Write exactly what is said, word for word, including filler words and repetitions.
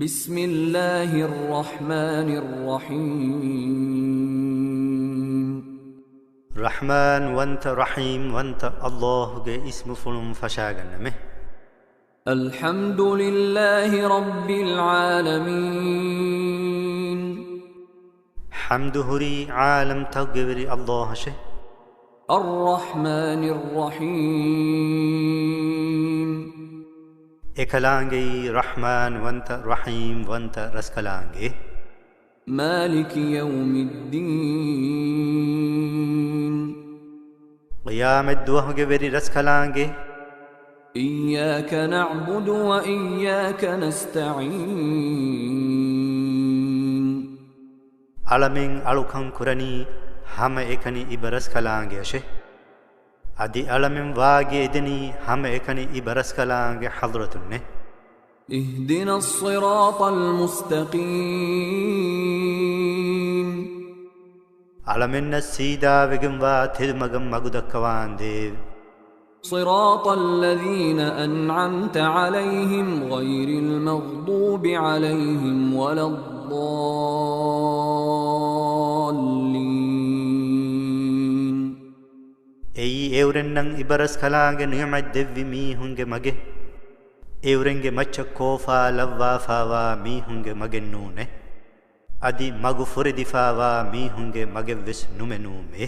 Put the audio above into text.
بسم الله الرحمن الرحيم. ރަޙްމާން ވަންތަ، ރަޙީމް ވަންތަ ﷲ ގެ އިސްމުފުޅުން ފަށާގަންނަމެ. الحمد لله رب العالمين. ޙަމްދު ހުރީ ޢާލަމްތަކުގެ ވެރި ﷲ އަށެ. الرحمن الرحيم. އެކަލާނގެއީ ރަޙްމާން ވަންތަ، ރަޙީމް ވަންތަ ރަސްކަލާނގެ. مالك يوم الدين. ޤިޔާމަތް ދުވަހުގެ ވެރި ރަސްކަލާނގެ. إياك نعبد وإياك نستعين. އަޅަމެން އަޅުކަން ކުރަނީ ހަމައެކަނި އިބަރަސްކަލާނގެއަށެ. އަދި އަޅަމެން ވާގި އެދެނީ ހަމައެކަނި އިބަރަސްކަލާނގެ ޙަޟްރަތުންނެ. اهدنا الصراط المستقيم. އަޅަމެންނަށް ސީދާވެގެންވާ ތެދުމަގަށް މަގުދައްކަވާނދޭވެ. صراط الذين أنعمت عليهم غير المغضوب عليهم ولا الضالين. އެއީ އެއުރެންނަށް އިބަރަސްކަލާނގެ ނިޢުމަތް ދެއްވި މީހުންގެ މަގެއް، އެއުރެންގެ މައްޗަށް ކޯފާ ލައްވާފާވާ މީހުންގެ މަގެއްނޫނޭ. އަދި މަގު ފުރެދިފާވާ މީހުންގެ މަގެއްވެސް ނުމެ ނޫމޭ.